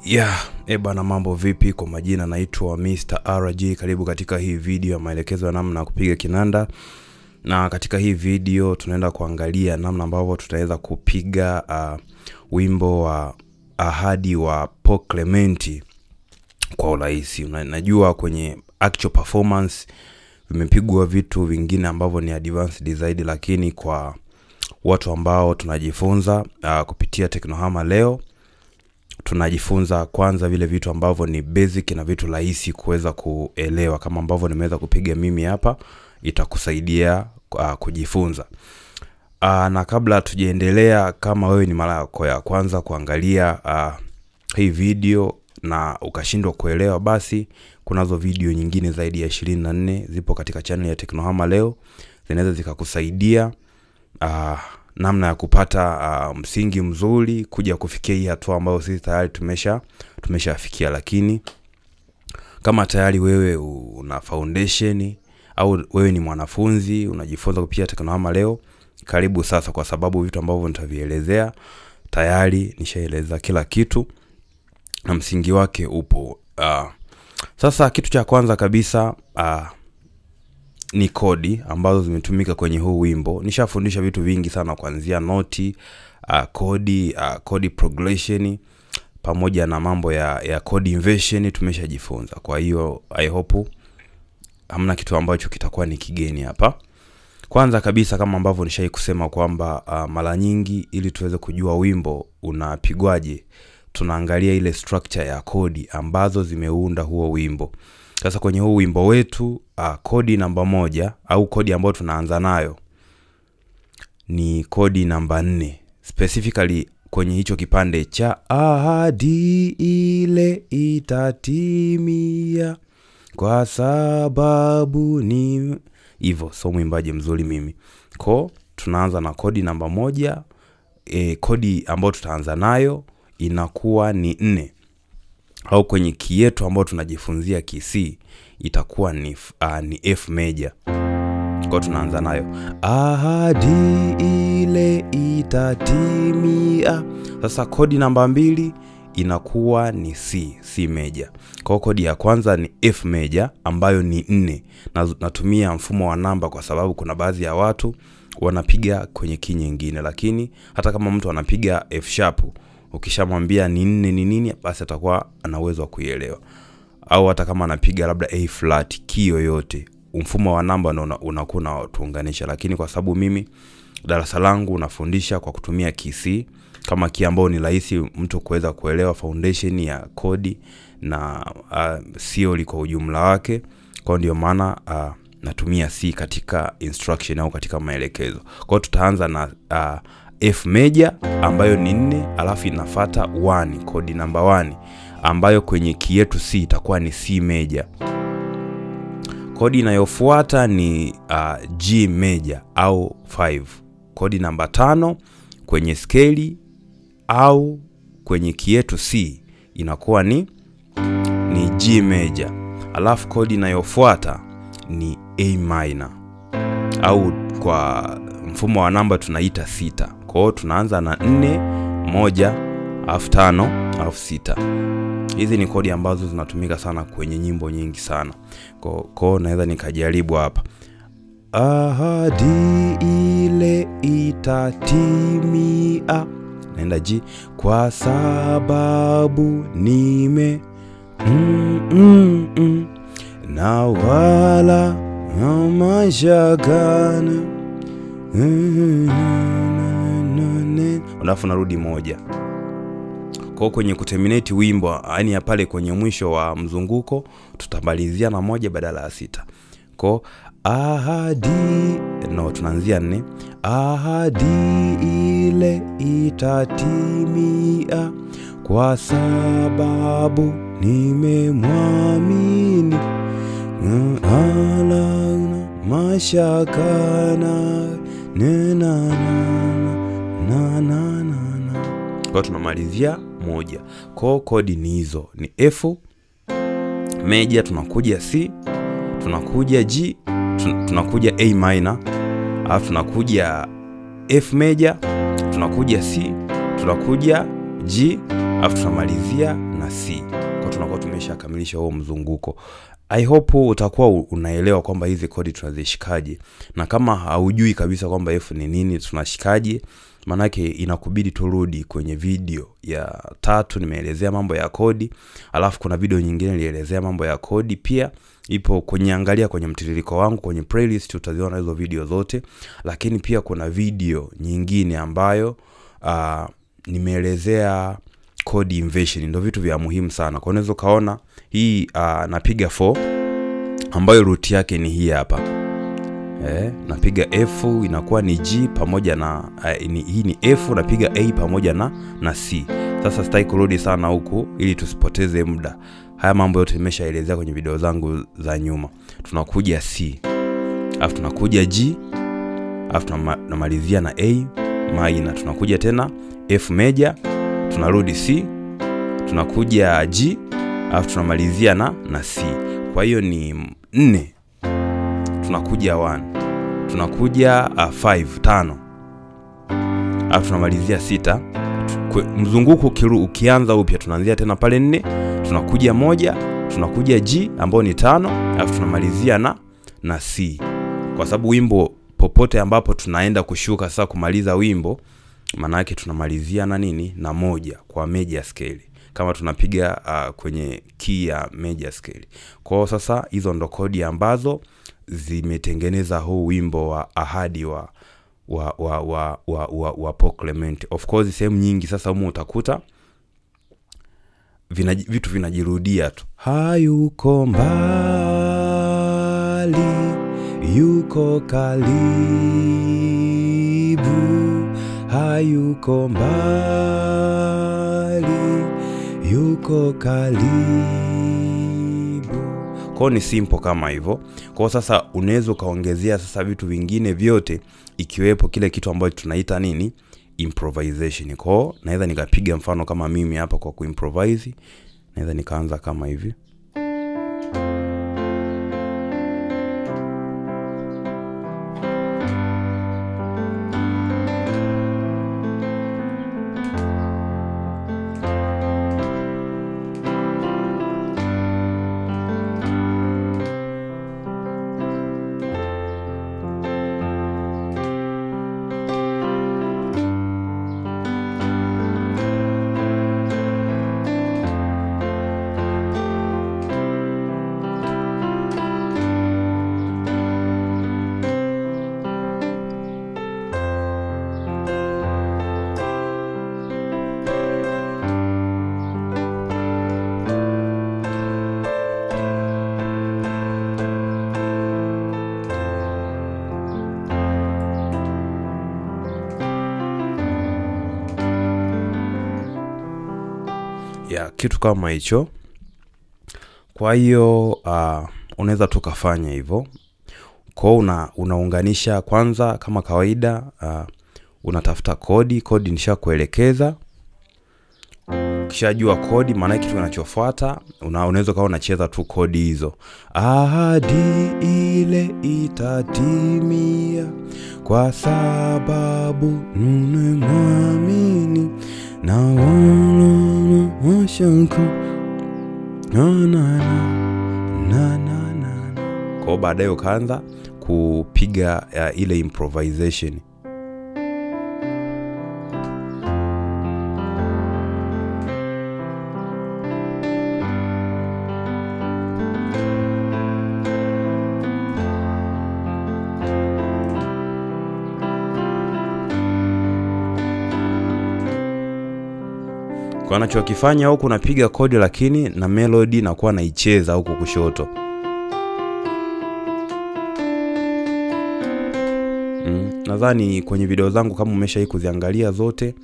Yeah, bana, mambo vipi? Kwa majina naitwa Mr. RG. Karibu katika hii video ya maelekezo ya namna ya kupiga kinanda, na katika hii video tunaenda kuangalia namna ambavyo tutaweza kupiga wimbo wa Ahadi wa Paul Clement kwa urahisi. Najua kwenye actual performance vimepigwa vitu vingine ambavyo ni advanced zaidi, lakini kwa watu ambao tunajifunza kupitia Teknohama leo tunajifunza kwanza vile vitu ambavyo ni basic na vitu rahisi kuweza kuelewa, kama ambavyo nimeweza kupiga mimi hapa, itakusaidia kujifunza. Na kabla tujaendelea, kama wewe ni mara yako ya kwanza kuangalia hii video na ukashindwa kuelewa, basi kunazo video nyingine zaidi ya 24 zipo katika channel ya Teknohama leo, zinaweza zikakusaidia namna ya kupata msingi mzuri kuja kufikia hii hatua ambayo sisi tayari tumeshafikia. Lakini kama tayari wewe una foundation au wewe ni mwanafunzi unajifunza kupitia Teknohama leo, karibu sasa, kwa sababu vitu ambavyo nitavielezea tayari nishaeleza kila kitu na msingi wake upo. Sasa kitu cha kwanza kabisa ni kodi ambazo zimetumika kwenye huu wimbo. Nishafundisha vitu vingi sana kuanzia noti, kodi, kodi progression pamoja na mambo ya kodi inversion tumeshajifunza. Kwa hiyo I hope hamna kitu ambacho kitakuwa ni kigeni hapa. Kwanza kabisa kama ambavyo nishai kusema kwamba mara nyingi ili tuweze kujua wimbo unapigwaje, tunaangalia ile structure ya kodi ambazo zimeunda huo wimbo. Sasa kwenye huu wimbo wetu kodi namba 1 au kodi ambayo tunaanza nayo ni kodi namba 4. Specifically kwenye hicho kipande cha ahadi ile itatimia kwa sababu ni hivyo. So mwimbaji mzuri mimi. Ko tunaanza na kodi namba 1. Kodi ambayo tutaanza nayo inakuwa ni 4, au kwenye key yetu ambayo tunajifunzia key C itakuwa ni F major. Kwa tunaanza nayo ahadi ile itatimia. Sasa kodi namba 2 inakuwa ni C, C major. Kwa kodi ya kwanza ni F major ambayo ni 4. Natumia mfumo wa namba kwa sababu kuna baadhi ya watu wanapiga kwenye key nyingine, lakini hata kama mtu anapiga F sharp ukishamwambia ni 4 ni nini, basi atakuwa ana uwezo wa kuielewa. Au hata kama anapiga labda A flat, key yoyote, mfumo wa namba ndio unakuwa unatuunganisha. Lakini kwa sababu mimi darasa langu nafundisha kwa kutumia key C kama key ambayo ni rahisi mtu kuweza kuelewa foundation ya kodi na theory kwa ujumla wake, kwa ndio maana natumia C katika instruction au katika maelekezo. Kwa hiyo tutaanza na F major ambayo ni 4, alafu inafuata 1, kodi namba 1 ambayo kwenye key yetu C itakuwa ni C major. Kodi inayofuata ni G major au 5, kodi namba 5 kwenye scale au kwenye key yetu C inakuwa ni G major. Alafu kodi inayofuata ni A minor au kwa mfumo wa namba tunaita 6. Kwa hiyo tunaanza na 4, 1, alafu 5, alafu 6. Hizi ni kodi ambazo zinatumika sana kwenye nyimbo nyingi sana. Kwa hiyo naweza nikajaribu hapa. Ahadi ile itatimia. Naenda G. Kwa sababu nime na wala mashakana. Alafu narudi 1. Kwa kwenye kuterminate wimbo, yaani ya pale kwenye mwisho wa mzunguko tutamalizia na 1 badala ya 6. Kwa ahadi, no, tunaanzia 4. Ahadi ile itatimia kwa sababu nimemwamini ala mashakana na na na na na. Kwa tunamalizia 1. Kwa kodi ni hizo, ni F major, tunakuja C, tunakuja G, tunakuja A minor, alafu tunakuja F major, tunakuja C, tunakuja G, alafu tunamalizia na C. Kwa tunakuwa tumeshakamilisha huo mzunguko. I hope utakuwa unaelewa kwamba hizi kodi tunazishikaje, na kama haujui kabisa kwamba F ni nini tunashikaje, manake inakubidi turudi kwenye video ya 3, nimeelezea mambo ya kodi, alafu kuna video nyingine nilielezea mambo ya kodi pia ipo kwenye, angalia kwenye mtiririko wangu kwenye playlist utaziona hizo video zote. Lakini pia kuna video nyingine ambayo nimeelezea chord inversion, ndio vitu vya muhimu sana. Kwa unaweza kaona hii napiga 4 ambayo root yake ni hii hapa. Napiga F inakuwa ni G pamoja na hii ni F, napiga A pamoja na C. Sasa sitaki kurudi sana huku ili tusipoteze muda. Haya mambo yote nimeshaelezea kwenye video zangu za nyuma. Tunakuja C, alafu tunakuja G, alafu tunamalizia na A minor. Tunakuja tena F major, tunarudi C, tunakuja G, alafu tunamalizia na C. Kwa hiyo ni 4, tunakuja 1, tunakuja 5, 5, alafu tunamalizia 6. Mzunguko ukianza upya tunaanzia tena pale 4, tunakuja 1, tunakuja G ambayo ni 5, alafu tunamalizia na C. Kwa sababu wimbo popote ambapo tunaenda kushuka sasa kumaliza wimbo, maana yake tunamalizia na nini? Na 1 kwa major scale, kama tunapiga kwenye key ya major scale. Kwa hiyo sasa hizo ndo kodi ambazo zimetengeneza huu wimbo wa Ahadi wa Paul Clement. Of course sehemu nyingi sasa humu utakuta vitu vinajirudia tu. Hayuko mbali, yuko karibu, hayuko mbali, yuko karibu. Kwa ni simple kama hivyo. Kwa sasa unaweza kaongezea sasa vitu vingine vyote, ikiwepo kile kitu ambacho tunaita nini? Improvisation. Kwa naweza nikapiga mfano kama mimi hapa kwa kuimprovise, naweza nikaanza kama hivi. Ya, kitu kama hicho. Kwa hiyo unaweza tukafanya hivyo. Kwa unaunganisha kwanza kama kawaida, unatafuta kodi, kodi nishakuelekeza. Ukishajua kodi, maana kitu kinachofuata unaweza kawa unacheza tu kodi hizo. Ahadi ile itatimia kwa sababu nimemwamini na wala mashaka na na na na na. Kwa baadaye ukaanza kupiga ile improvisation. Kwa anachokifanya huku napiga kodi lakini na melody nakuwa naicheza huku kushoto. Nadhani kwenye video zangu kama umeshawahi kuziangalia zote,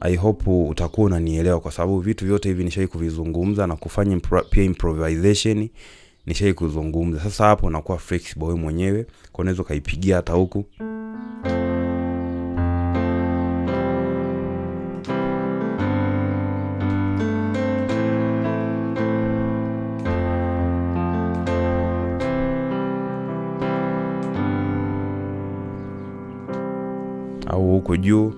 I hope utakuwa unanielewa kwa sababu vitu vyote hivi nishawahi kuvizungumza na kufanya pia improvisation nishawahi kuzungumza. Sasa hapo unakuwa flexible wewe mwenyewe, kwa unaweza kaipigia hata huku. Au huko juu.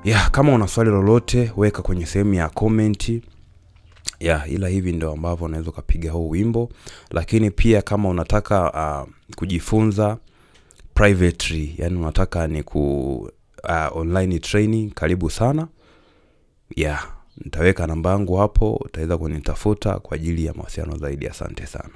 Ya, kama una swali lolote weka kwenye sehemu ya comment. Ya, ila hivi ndo ambavyo unaweza ukapiga huu wimbo, lakini pia kama unataka kujifunza privately, yani unataka ni ku online training, karibu sana. Ya, nitaweka namba yangu hapo, utaweza kunitafuta kwa ajili ya mawasiliano zaidi. Asante sana.